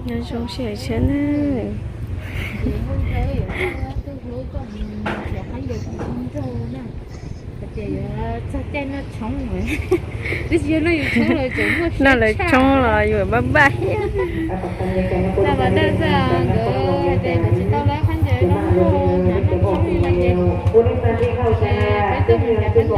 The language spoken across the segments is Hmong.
Nyob zoo sawv daws na. Noj lawv tshoob los yuav npaj npaj thiab. Ob tug niam tsev thiab nkauj ntsuab, ob tug niam tsev kiag, tej ob tug niam tsev, ob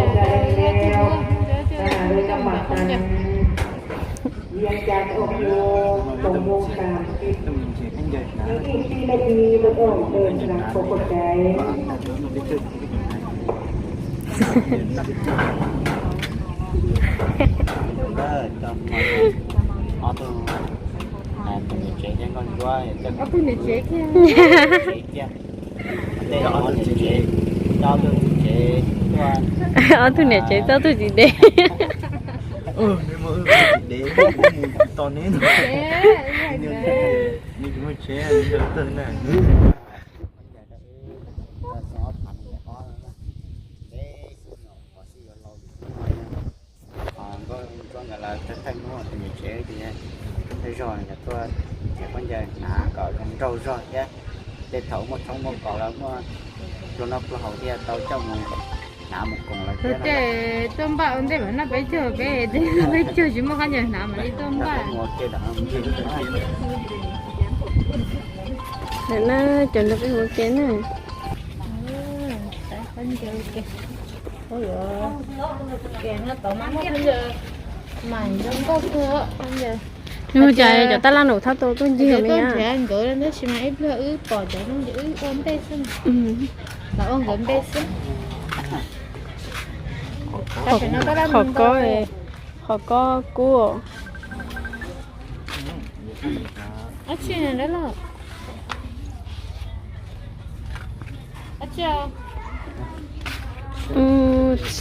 tug niam tsev, ob tug txiv dev. Nkauj ntsuab nkawd lawv thawj thawj hnub tus niam tsev ces thawj zog yog tuaj txiav khaub ncaws hnav kom zoo nraug zog thiab. Tej thaum muaj tshoob muaj kos los muaj pluag noj pluag haus thiaj tau coj mus hnav mus koom lawm thiab. Tej tuaj npaj ua ntej mam noj peb caug, peb peb caug tsis muaj khaub ncaws hnav mam li tuaj npaj. Ntawm na, cov nrog peb mus ke na. Mus cas cov tab laj num thab tau tuaj ncig me nyab. Nkawd tab sis mas ib pliag wb pom cov no ces wb ua ntej xwb. Los ua nkawd ntej xwb. Qhov kob, qhov kob kub.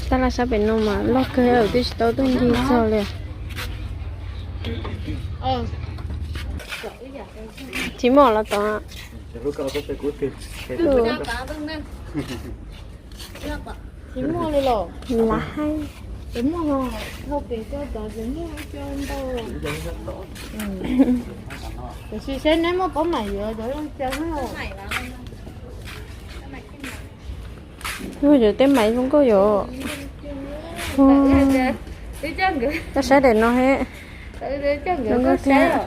Tab laj sab pem no mas loj kawg, twb tsis tau tuaj ncig txog li. Tsis muaj los tod. Tsis muaj li los? Lam haib. Tiam sis saib neb muaj paub mam yuav cov zoo cas. Yog tej maiv zoo nkauj yom. Coj saib daim no he. Zoo nkauj thiab.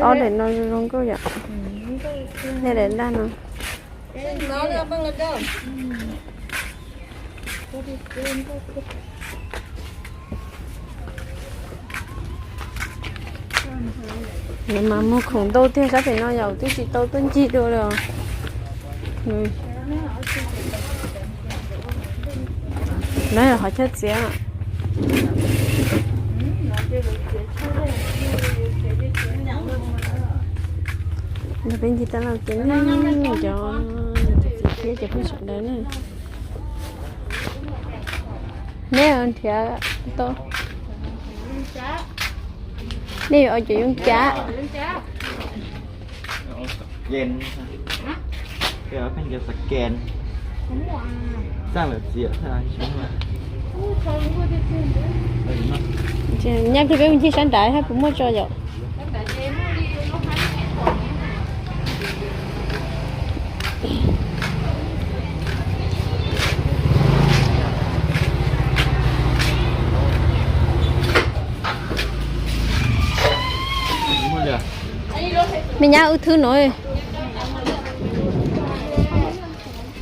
Ob daim no zoo nkauj yom. Nej daim daj no. Nws mas muag khoom ntau tiag, sab pem no yam twb tsis tau tuaj ncig dua li. Nov qhov chaw txiav. Nrog peb ncig taj laj ua ke na, cov niam cov txiv thiab cov phooj ywg sawv daws na. Neb nrhiav tau, nej yuav ua cov yooj cab. Nyab pliag peb mus ncig sab nrad seb puas muaj tso yom. Me nyab wb thwb no.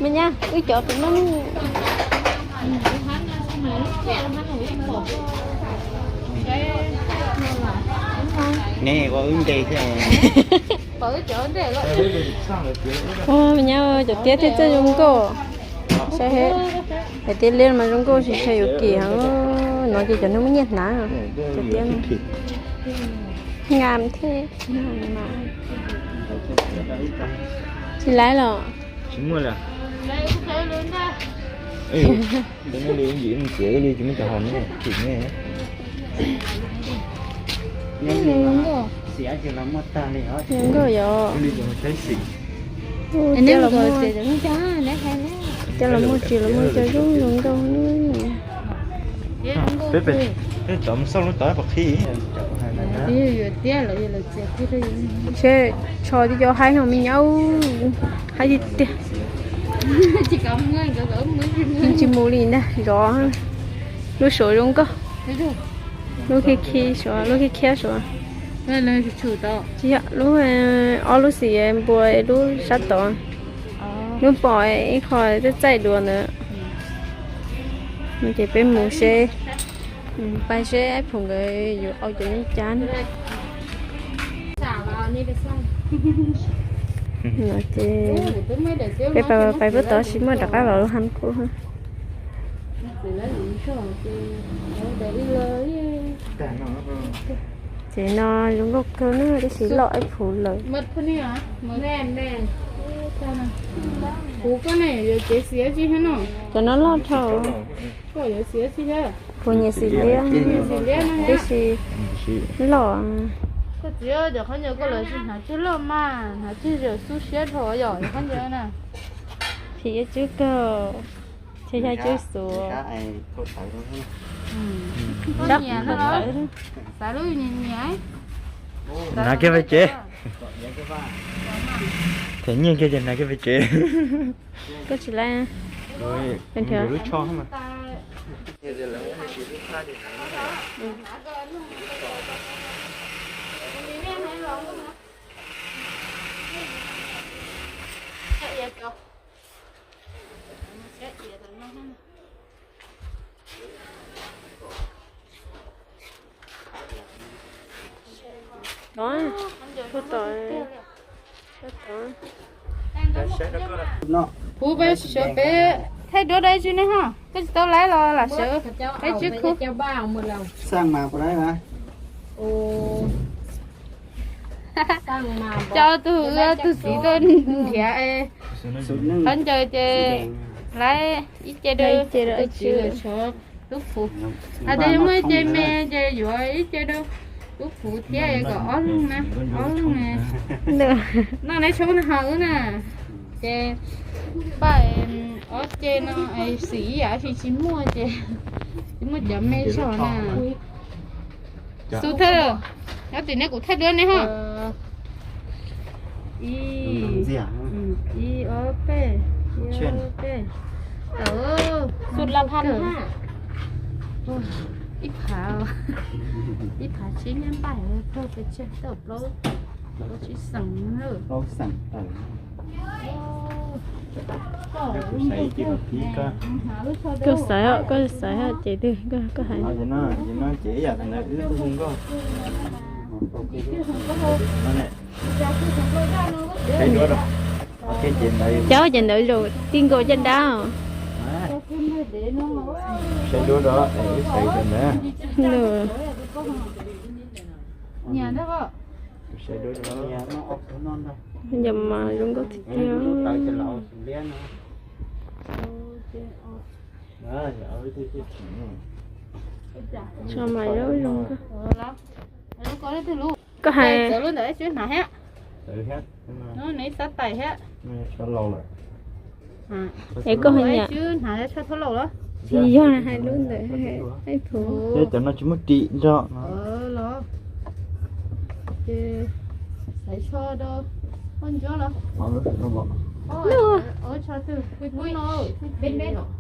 Me nyab wb cov tus no. Ne ua wb nte thiab. Me nyab cov tiab thiab txawj zoo nkauj. Saib he, cov tiab liab mas zoo nkauj tsis tshua yuav kim heev. No ces cov neeg muaj nyiaj hnav cov tiab no. Ngam thiab. Tsis laiv los? Tsis muaj li. Li ntxiv mus txiav li tsis muaj cov hau ne, kim ne. Zoo nkauj yom. Tiab los muaj, tiab los muaj tsis los muaj cov zoo zoo nkauj. Peb pem, Tov mus xauj lub tod pom qhib. Seb tsho twb cov haib no me nyuam, haib tiag tiag. Tsis mus li ntag, zov. Lub suav zoo nkauj. Lub khi khi suav, lub khi khiab suav. Tsis yog, lub, ob lub xim npua lub sab tod. Lub pom ib qho txaij txaij dua ntawd. Ces peb mus seb, pais seb Aib Phuv nkawd yuav au cov nyuj cab. Ces peb pais pais puag tod sis muaj rov qab los lub hab kuj. Ces no zoo nkauj kawg na, tab sis loj Aib Phuv lawm. Kuv koj ne yuav cev xim dab tsi thiab no? Cov no loj dhau. Koj yuav xim dab tsi thiab? Kuv nyiam xim liab, xim liab no tab sis loj. Koj txiv, cov khaub ncaws koj lawv tsis hnav tseg loj mas, hnav tseg zawm xub siab dhau yom, cov khaub ncaws na. Phim ib tswb kawg, ces yog tswb xuav. Koj nyiam no los xav lub nyiam nyiam. Hnav kiag pem tsev. Them nyiaj kiag ces hnav kiag pem tsev. Koj tsis laib. Lub tsho. Tod, tod, tod. Kuv peb sawv peb thaij duab dab ib tswb ne ho, koj tsis tau laib los lam sawv peb tswb khub. Coj tus, tus txiv tuaj nrhiav khaub ncaws ces laib ib ce rau tus txiv, lub phuv. Hais tias yuav muaj ib ce me ces yuav ib ce rau lub phuv thiab kom ob leeg na, ob leeg. Noj neb tshoob na ho wb na. Ces paj ob ce no xim ib yam tsis, tsis muaj ces tsis muaj cov me zog na. Xu thawj, nyob tim nej kuv thaij duab nej ho. Ib, ib ob peb, ib ob peb. Ib phav, ib phav tsib nyab npaj, plaub peb tseg tawm plaub, plaub tsib xeem. Koj xaiv, koj xaiv ces twg koj hais. Cov ces ntawd zaum ti nkaus caj dab. Saib duab rau, wb xaiv cov ntawd. Yog mas zoo nkauj tiag tiag. Tso mas zoo nkauj. Koj hais. Es koj hais niam. Tsis yog, hais lub ntawd, Aib Phuv. Cov no tsis muaj ris nrog.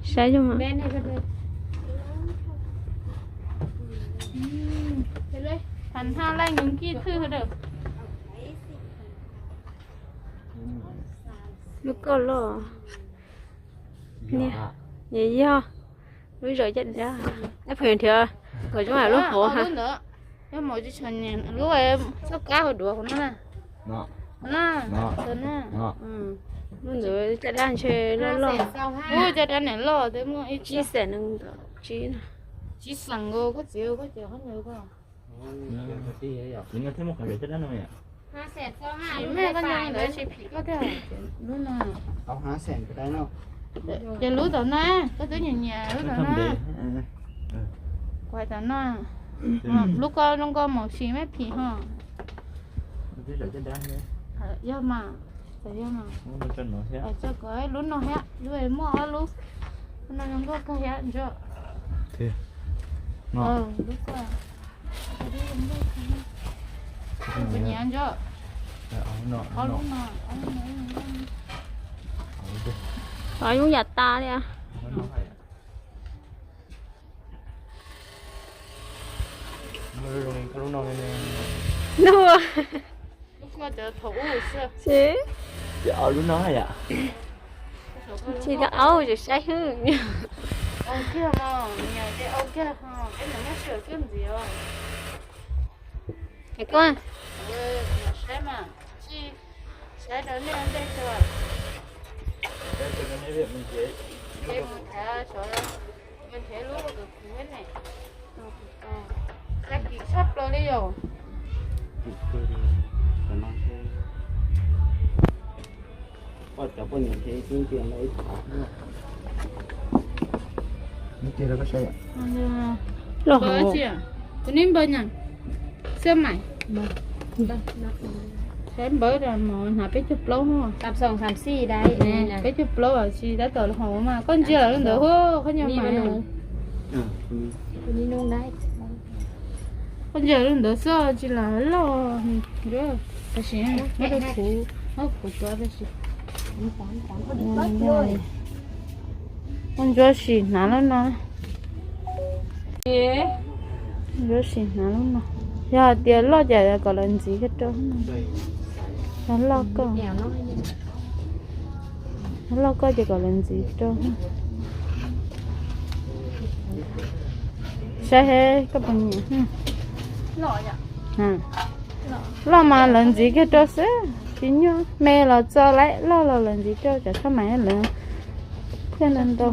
Saib zoo. Thav hna laij nkees kij thwj. Lub koj loj. Yog, yog lub zom caj dab. Aib Phuv nrhiav kom zoo lub hauv ha. Lub txoj kab hauv duav hauv no na. Lub ntawd caj dab ntshe loj loj. Caj dab niam loj, tsib xees nees nkaum tsib. Tsib xees nkaus koj txiv, koj txiv qhov ntawd koj. Tsis muaj qhov caj dab no. Tsis muaj, koj ntawd tsis phim koj tiag. Ces lub tom no, koj twb nyiam nyiam lub tom no. Kuv hais tom no, lub koj zoo nkauj mos sis maj phim ho. Yog mas, yog mas. Tso kom lub no thiab, lub muaj ob lub. Lub no zoo nkauj kawg thiab ntso. Lub ko. Kuv nyiam nco. Ob yooj yam tas li. Lub, lub ko cov thaum ub xwb. Ces ob lub no yom. Tsis tau aub, saib hwb. Au kiag mas, niam, ces au kiag ho, peb niam muab sawm kiag ntxiv os. Es koj saib mas, tsis saib rau nej ntej xwb. Ces mus thav, mus nrhiav lub kws kuv ne. Tag kis tshaj plaws li yom. Cov poj niam ces ib tug ib tug lawv ib thav. Los hauv. Tus neb npawg na, xab mais. Saib npawg mos hnav peb caug plaub, peb caug plaub tsis tab tom los hauv mas koj ntsia lawm ntawd, koj nyob mas. Koj ntsia lawm ntawd xwb tsis lam loj. Tab sis muab rau kuv, muab kuv tuav tab sis. Koj ntsuab sim hnav lub no. Ntsuab sim hnav lub no. Yog hais tias loj ces kom lawv ntxiv kiag rau. Yog loj koj, yog loj koj ces kom lawv ntxiv rau. Saib koj puas nyiam. Loj mas lawv ntxiv kiag rau xwb, tsis nyuaj, me los txo lawm, loj los lawv ntxiv rau, cov tshaj mais lawv thiaj ntau.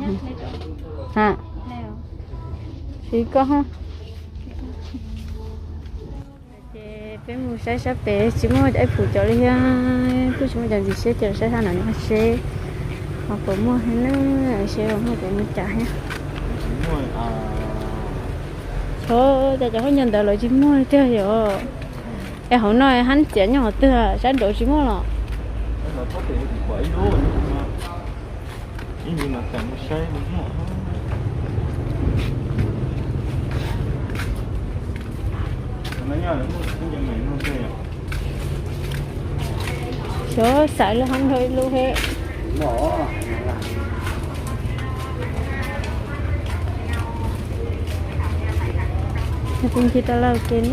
Ha, siv koj. Ces peb mus saib sab pem tsis muaj cov ib phuv cov li thiab, kuj tsis muaj cov ntxiv siab ces los saib sab nram no seb ho puas muaj thiab na, seb muaj puas muaj cas thiab. Txhob, cas cov khaub ncaws ntawd lawv tsis muaj li tiag yom. Es hauv no hab txiav nyob qhov twg, sab nraud tsis muaj los? Xyov xaiv lub hab nrog ib lub he. Kuv nthi tau lawm ke ne.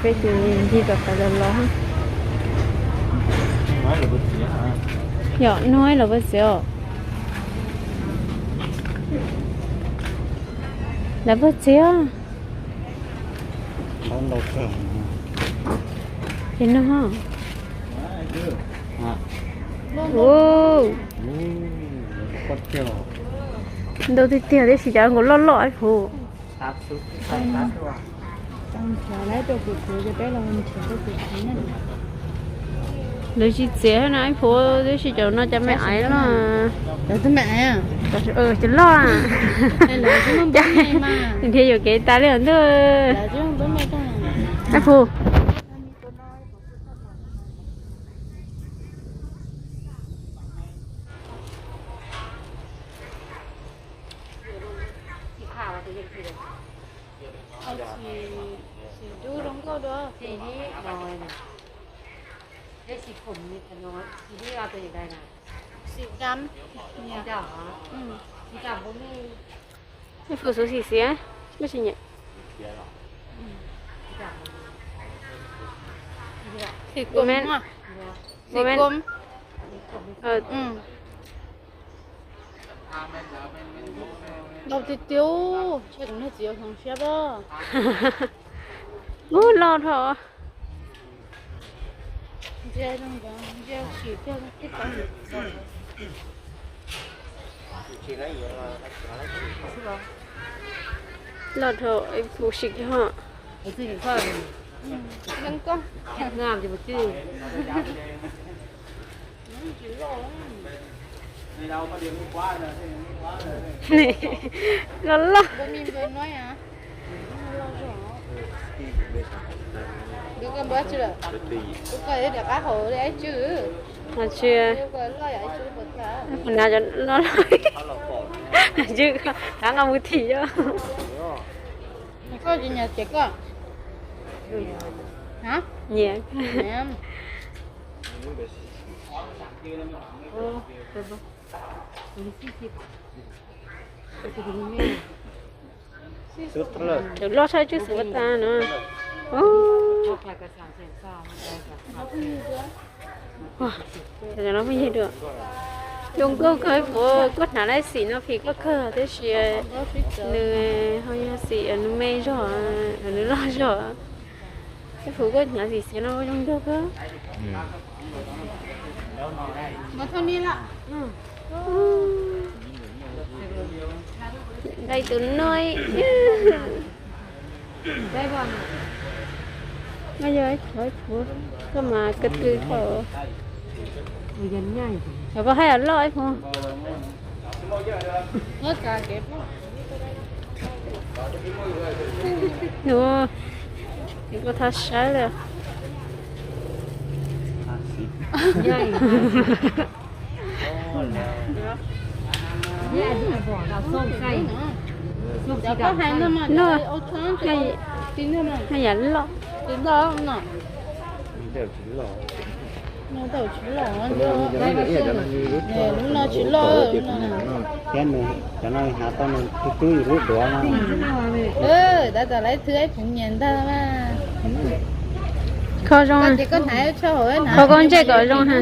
Peb tus nthi kom tau los los. Yog nug lawv puas txiav os? Lawv puas txiav? Ces no. Ntau tiag tiag tiam sis cov nkaus loj loj ib phuv. Lawv tsis txiav na ib phuv, tiam sis cov no cov me aiv loj. Cov loj. Nrhiav yuam kev tas li os ntuj. Ib phuv. Ib phuv xuv xim xiav, muaj tsis nyiam. Thịt cua. Thịt cua. Ntau tiag tiag, ces kuv niag txiv yuav hloov siab pob. Ub, loj dhau. Loj dhau, ib phuv sim kiag ho. Loj loj. Mas tsis, kuv na cov loj loj. Tab nqa mus thim os. Koj tsis nyiam ces koj nyiam. Loj tshaj tswj xwm tas no. Zoo nkauj kawg, puas koj hnav lub xim no phim koj kawg tab sis nws ho yog xim nws me zog, nws loj zog. Ib puas koj hnav xim xiav no zoo nkauj kawg. Nqa tus no. Koj mas ka tw dhau. Koj haj yam loj ib puas. Koj thov saib lawm. Haj yam loj. Lub no tsis loj, thiab nws cov no hnav tau nws tus tub yus lub duav no. Tab tom lawv thwb ib puas nyiam ntag. Kho zoo, kho koj ntsej kom zoo ha.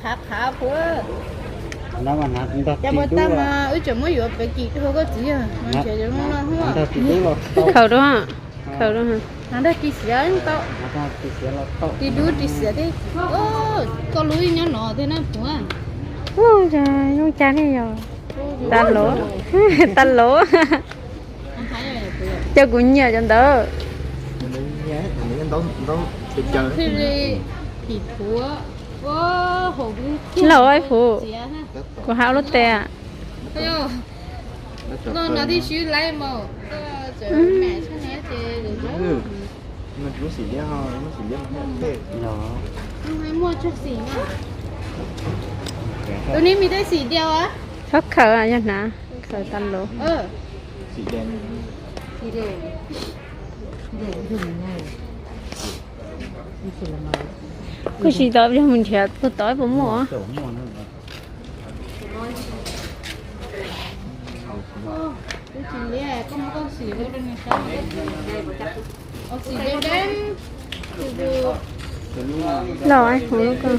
Qhav qhav puas. Cov puas tag mas wb tseem muab yuav pem kim rau koj txiv yog. Khaws rau, khaws rau. Nrog ris xiav tau. Ris dub ris xiav thiab. Koj lub nyob no thiab na puas. Ua cas zoo cas ne yog. Tas lov, tas lov. Cov kuv nyiam cov ntawd. Phim puav, loj ib puas. Kuv hab lub tes. No no tib si laiv mus. Tus ne me dej xim diav. Txhob khaws, yog hnav khaws tas lov. Kuv tsis tau yog mus nrhiav tus tod puas muaj. Loj ib puas lub ko.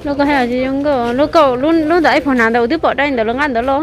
Lub ko haj yam tsis zoo nkauj, lub ko, lub ntawm ib puas hnav ntawd twb pom dai ntawd los nqa ntawd los.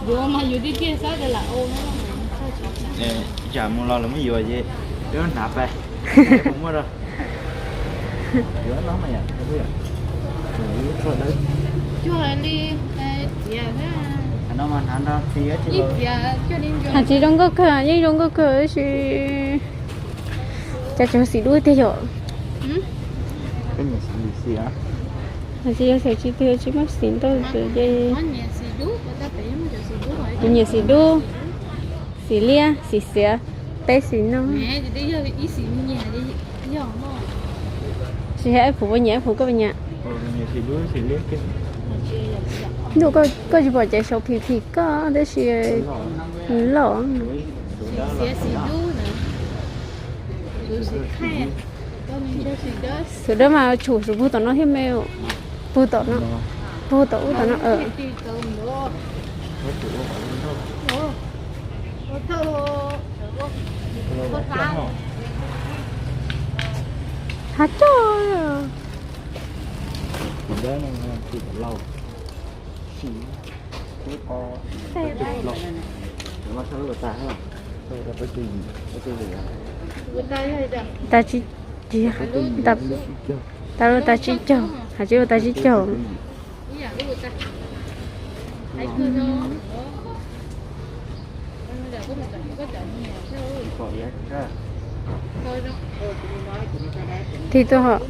Yus mas yus tiag tiag xav tias lam ua. Yam mus los lawv muab yuav ces twb hnav pais, puas muaj rau. Cuag li txiav thiab. Hais tsis zoo nkauj kawg, yeej zoo nkauj kawg tab sis cas tsis muaj xim dub tiag yom. Hais tsis yog xim tsis tiag tsis muaj xim ntau ces kuv nyiam xim dub, xim liab, xim xiav, peb xim no. Tsis hais ib puas puas nyiam, ib puas koj puas nyiam. Ntuj, koj tsis pom ces sau phim phim koj tab sis loj. Xim dub mas tshum, tsuas pug tom no thiab me, pug tom no, pug tom ub tom no. Hav coj. Tas tsis, tas lub tas tsib caug. Hais tsis ua tag sib caug. Tig tuaj hos.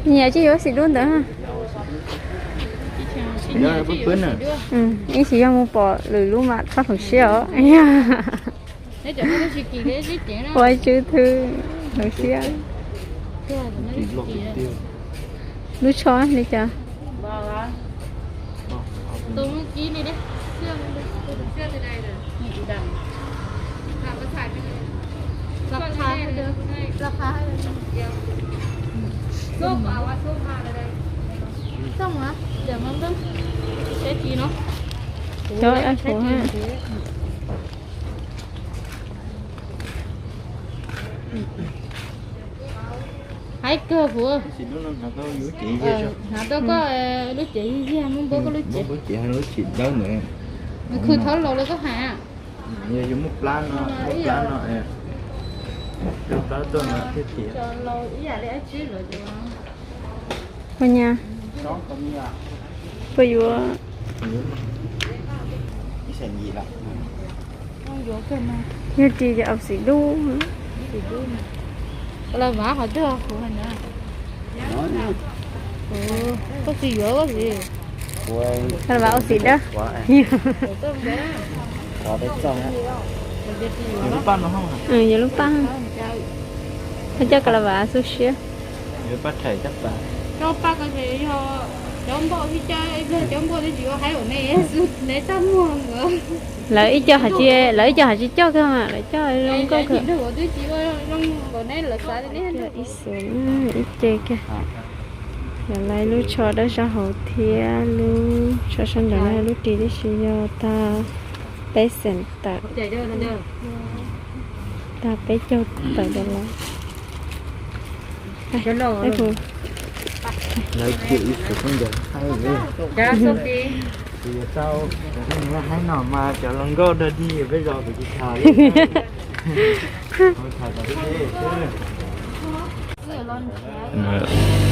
Nyiam tsis yuav xim dub ntawd. Ib sim yog mus pom lwm lub mam txhob hloov siab os. Ua tswv thw hloov siab. Lub tsho li cas? Cov dab kuv. Haib kawg kuv. Hnav tau koj lub cev yig yig, muab npuab koj lub cev. Lub cev, lub cev dawb ntawd. Nws khwv thawb laus li koj hais. Yog yus muaj plab no, muaj plab no, coj plab tuaj no thiaj tiav. Ua nyab, puas yuav? Yog ris ces au xim dub. Kalavas qhov twg kuv hais na? Koj tsis yuav koj tsis. Kalavas au xim dawb. Yuav lub paj, koj coj kalavas xub siab. Cov paj ko ces yog cov npauj, cov npauj twb tsis ua haib ua ne, ne txaj muag nkawd. Lawv ib co hais tsis, lawv ib co hais tsis coj kiag mas lawv coj zoo nkauj kawg. Ib xus ib ce kiag. Yog lawv lub tsho dawb sab hauv thiab lub tsho sab nraud no lub ris tib si yog tag peb xees tawm. Tag peb caug tawm dollar. Lawv cia ib xus khaub ncaws haib li. Kuv yuav tau haib no mas cov hluas nkauj dog dig peb zos kuv tsis tham li.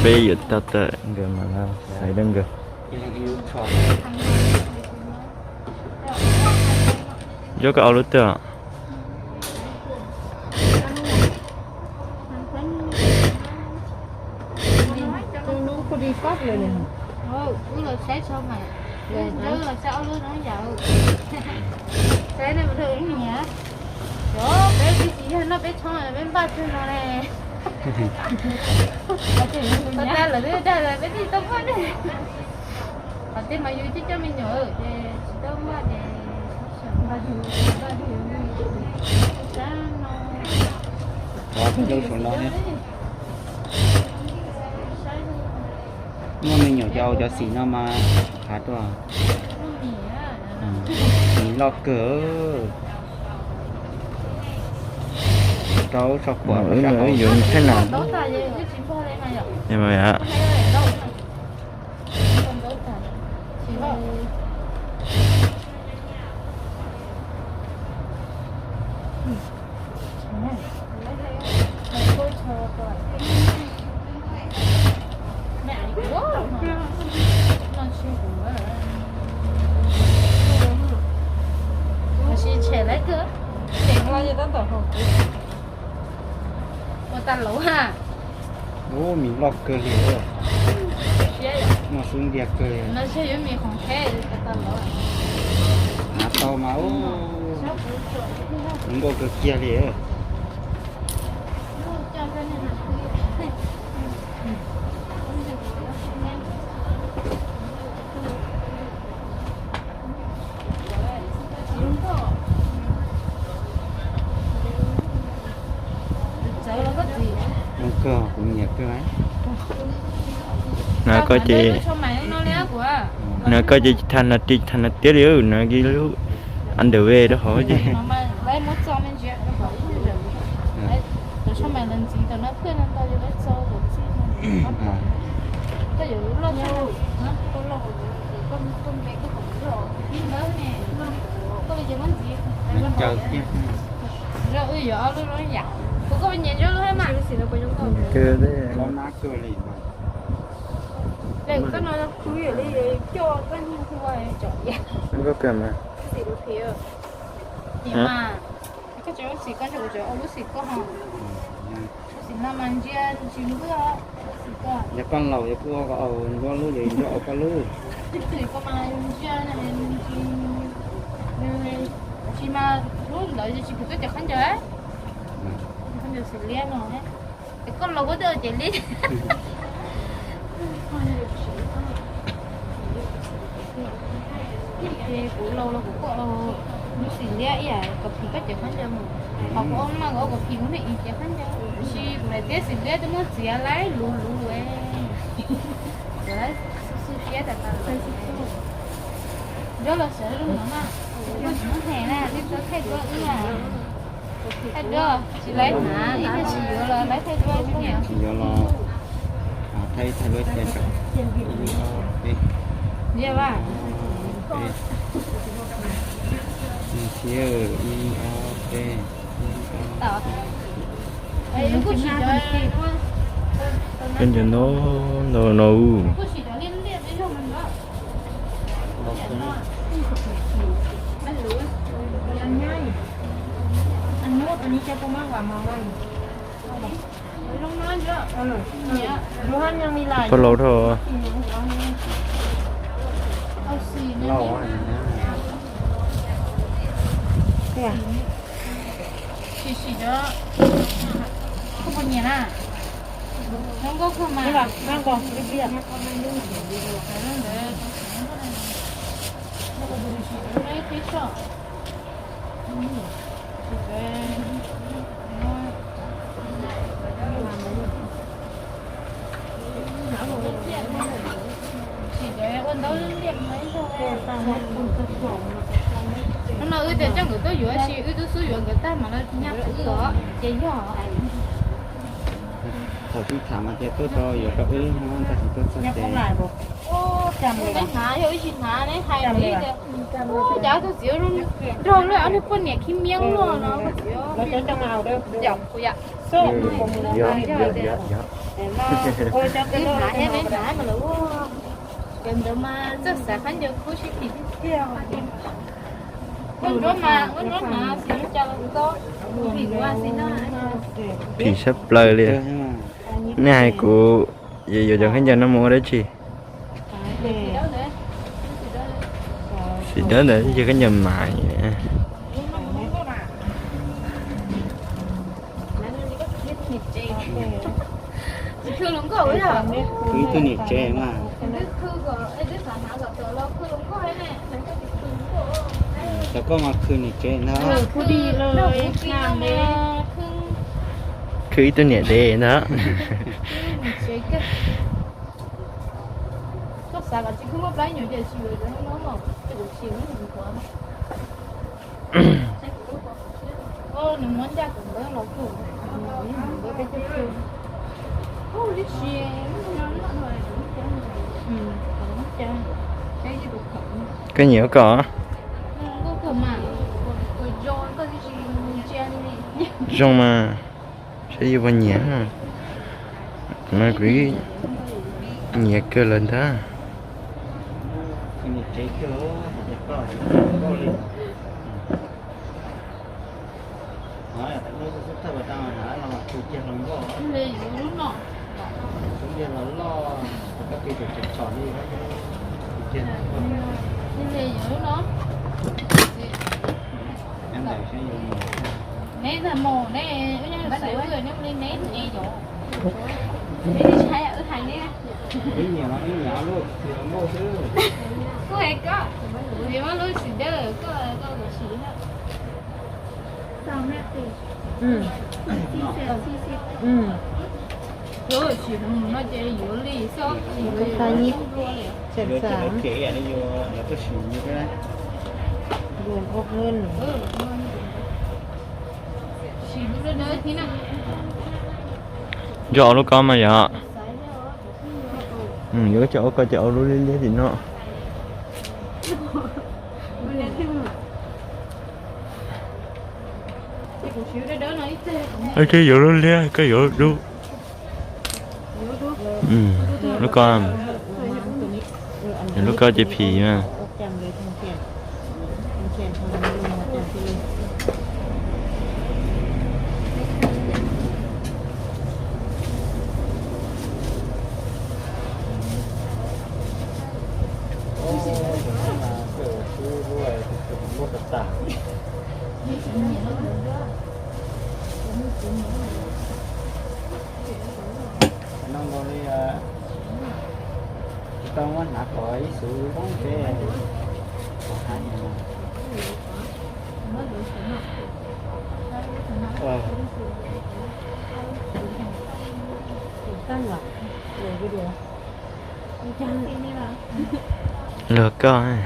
Peb yuav tau tawm nkawd mas xaiv rau nkawd. Nco koj au lub twg? Peb tsis yog noj peb tshoob peb npaj tsawg no ne. Pab tas lawm twb dag peb tsis tau muaj ne. Qhov tiag mas yus coj coj me nyuam ces tsis tau muaj ces. Muaj me nyuam cov, cov xim no mas hav tuaj. Mis loj kawg. Rau tso quav yuav thaj na. Ua tag lauj ha. Ub, mis loj kawg li. Muaj xub ntiag kawg li. Hnav tau mas ub, zoo nkauj kawg kiag li. Zoo kawg, kuv nyiam kawg. Koj ces, no koj ces tham no ris tham no tiab li, no lub underwear rau hauv ces. Koj tseem lub xim koj nrog kuv tseem ua lub xim koj ho. Lub xim no mas ntsia tsis npwb os, lub xim koj. Yog koj laus yog kuj ua koj lub, yog koj lub. Lub xim koj mas ntsia, tsis mas lub ntawd tsis khuv koj cov khaub ncaws. Khaub ncaws xim liab no. Es koj laus koj twb ua ces liab. Ces kuv laus los kuv kuj ua lub xim liab ib yam kom phim koj cov khaub ncaws mus. Ho kuv ua mas kuv ua kom phim kuv niam ib cov khaub ncaws. Tab sis kuv niam tiab xim liab twb muab txiav laib luv luv. Nyob los sawv zoo no mas, kuv tsis muaj phem na, nej txhob thaij duab wb na. Thaij duab tsis laib hnav, ib txhia tsis yuav los laib thaij duab. Tsis yuav los thaij, thaij duab cia tso. Ib, ob, peb. Ib, ob, peb. Ib, ob, peb. Khaub ncaws no, no, no. Pog laus dhau. Sim sim cov, koj puas nyiam na? Zoo nkauj kawg mas. Hnub no wb tias coj nkawd tuaj yuav, tab sis wb twb xub yuav nkawd tag mas lawv nyab wb os, ces yog. Thaum sib tham mas tias tuaj rau yuav rau wb, tab sis tuaj txog ces, neb hnav yog wb tsis hnav, neb hais li tias, ua cas tus txiv nrog lawv ob niag poj niam khib miab luaj no. Wb hnav thiab neb hnav mas lawv ua, cov ntawd mas txawj xav khaub ncaws kub sib phim tiag tiag. Ua nruab mas, ua nruab hnav xim cas los tau, phim ua xim no. Phim sab plaws li. Nej hais kuv yuav cov khaub ncaws no mus ua dab tsi? Xim dawb ntawd yog khaub ncaws mas. Khwv ib tug niam tsev mas. Cov koj mas khwv niam tsev ntag. Khwv ib tug niam dev ntag. Koj nyiam koj? Zoo mas. Saib yus puas nyiam. Kuv mas kuv nyiam kawg lawm ntag. Neb ntag mus, neb, wb nyob xwb, neb li neb ev yov. Neb tsis hais wb hais neb. Kuv hais koj, kuv muab lub xim dawb koj, koj sim na. Sim mus no ces yuav li xwb. Yuav li xwb. Rwm ob hnub. Nco ob lub ko mas yog. Yuav cov ua ko ces ua lub liab liab tim no. Ib tug yuav lub liab, koj yuav lub dub. Lub ko, lub ko ces phim na. Tsis tau muab hnav kom ib xwm poob peb. Luag koj.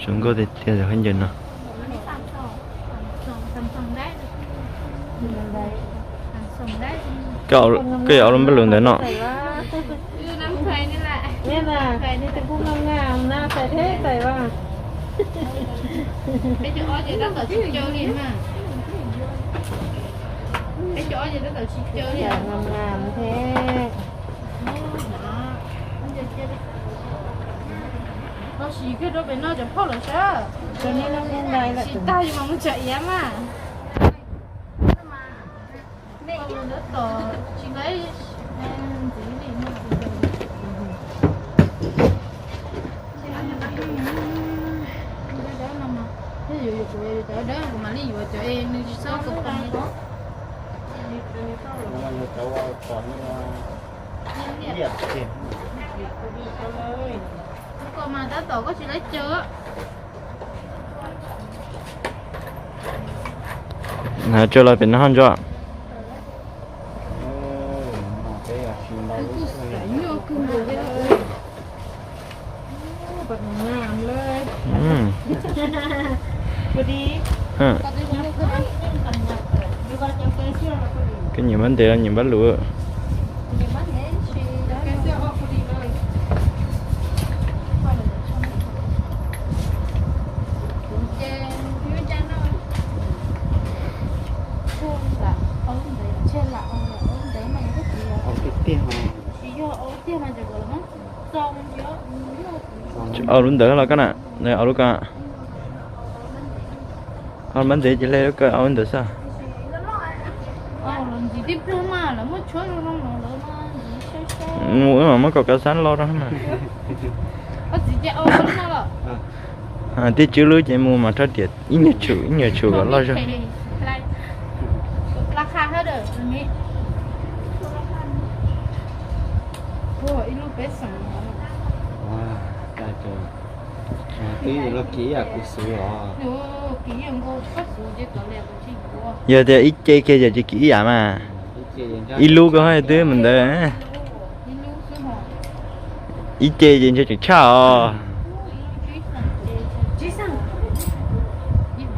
Zoo nkauj tiag tiag khaub ncaws no. Koj yuav ua lub npaj lus ntawd no. Tau sim kiag rau pem no cov phauj lawm sab. Sim tag yus mam mus tsom iav mas. Tsis nqa ntxiv li no. Cov dawb no mas, yog yuav yuav kuv cov dawb kuv mam li yuav cov es nws tsis txhob kom tag. Kom mas tab tom koj tsis laib caw. Hnav tso los pem no ho ntso. Koj nyiam npab ntev los nyiam npab luv? Au lub ntawd los koj na, au lub ko. Au lub npab ntev ces hle lub ko au lub ntawd xwb. Mus wb mam muab kaum kav xab lo rau mas. Tij tswb lub ces mus mas rab riam ib nyuag tshum ib nyuag tshum kom loj zog. Twb los kiv ib yam kuv xwv os. Yog tias ib ce kiag ces tsis kiv ib yam mas. Ib lub ko haj twb mus ntawd. Ib ce ces ntshe tseem tshaj os. Ib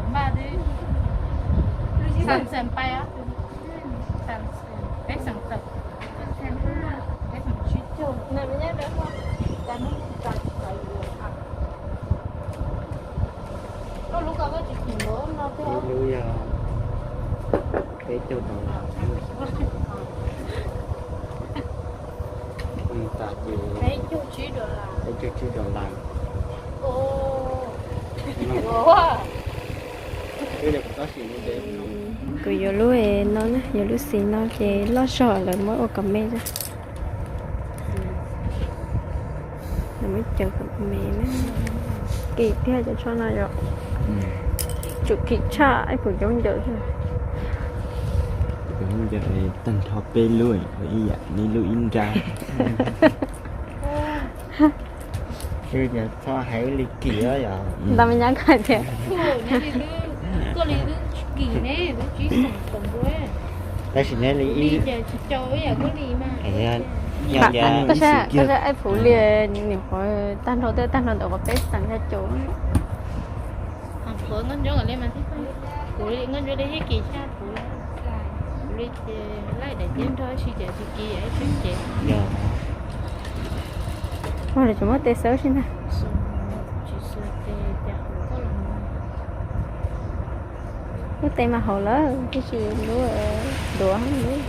lub yog peb caug dollar. Peb caug tsib dollar. Peb caug tsib dollar. Kuv yuav lub no na, yuav lub xim no ces loj zog lawv muab ua kom me. Lawv muab cawv kom me na. Kim thiab cov tsho no yom. Tsum kim tshaj ib puas coob ncaws. Tag nrho peb lub ua ib yam, ib lub ib nrab. Txhob hais li kim yom. Ntawd me nyab hais tias, tab sis neb li ib, koj saib Aib Phuv li, nws qhuav tag nrho tej tag nrho ntawm qhov peb xeem caum. Ua li tsis muab tej xawb sib ntag. Lub tes mas haum lawm, tab sis lub duav lub.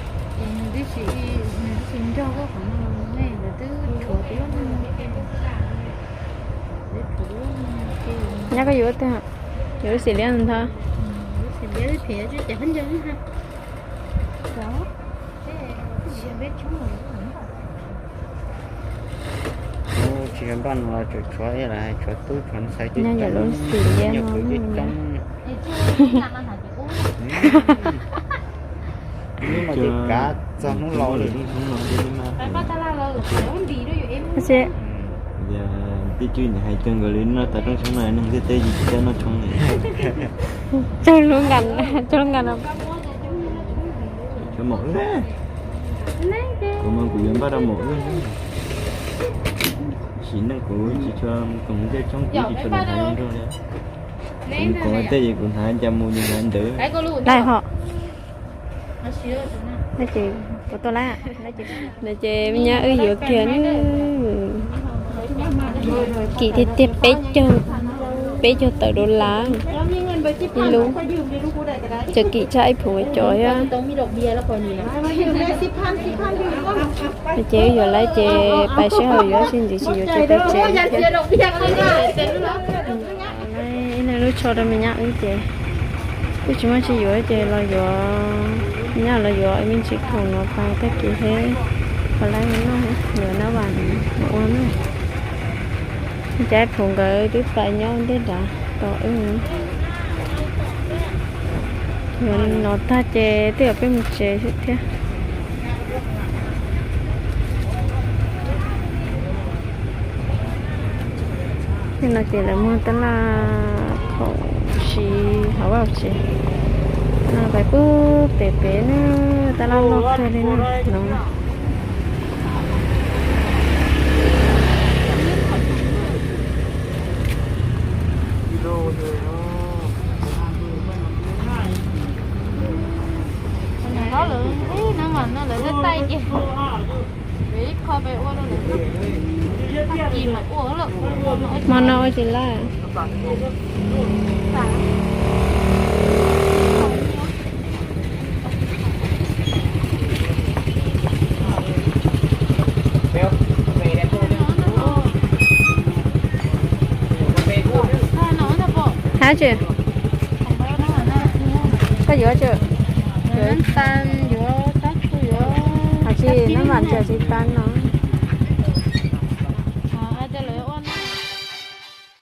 Nyab koj yuav twg? Yuav lub xim liab ntag. Tsis yog npaj no los tseem tshuav ib los hais tshuav tub tshuav ntxhais, nyob yam lub xim liab no coob. Hnub no ces kav txog hnub laus lawm. Tib cwj hais rau nkawd li, noj tas rooj tshoob no neeg ntiaj teb yus tsis coj noj tshoob li. Cog lub nkas, cog lub nkas no. Cov maum wb, kuv mas kuv yuav npaj rau maum wb. Sim neej kuv tsis tshua koom ntiaj tshoob, kuv tsis tshua los hnav zoo nraug li. Kuv koom tej ces kuv hnav ncas mus ces hnav ntawd. Laij ho. Kuv tuaj lawm. No ces me nyab wb yuav kiag ne. Kim tiag tiag, peb caug, peb caug tawm dollar ib lub. Cov kim tshaj Aib Phuv cov thiab. Ces wb yuav lawm ces pais sij hawm yuav, sib ntxwv tsis yuav ces peb tsev thiab. Ib leeg lub tsho rau me nyab wb ces kuj tsis muaj tsis yuav ces los yuav, me nyab los yuav me ntsis khoom no pais tag kis thiab, pais lawv noj, yuav nab vas mus ua na. Cas Aib Phuv nkawd twb pais nyob ntej nrad tos wb. Yuav no tag ces twb yuav peb mus tsev thiab. Tej no ces lawv muag tab laj khaum siv hauv vaj tsev. No pais pub pem pem na, tab laj loj kawg li na no. Lawv no lawv taij ces ib qho pem ua rau lawv, hmo no ua tsis lawm. Hab tsi? Koj yuav tsi? Yuav, hab tsi nab mas tsis tas no.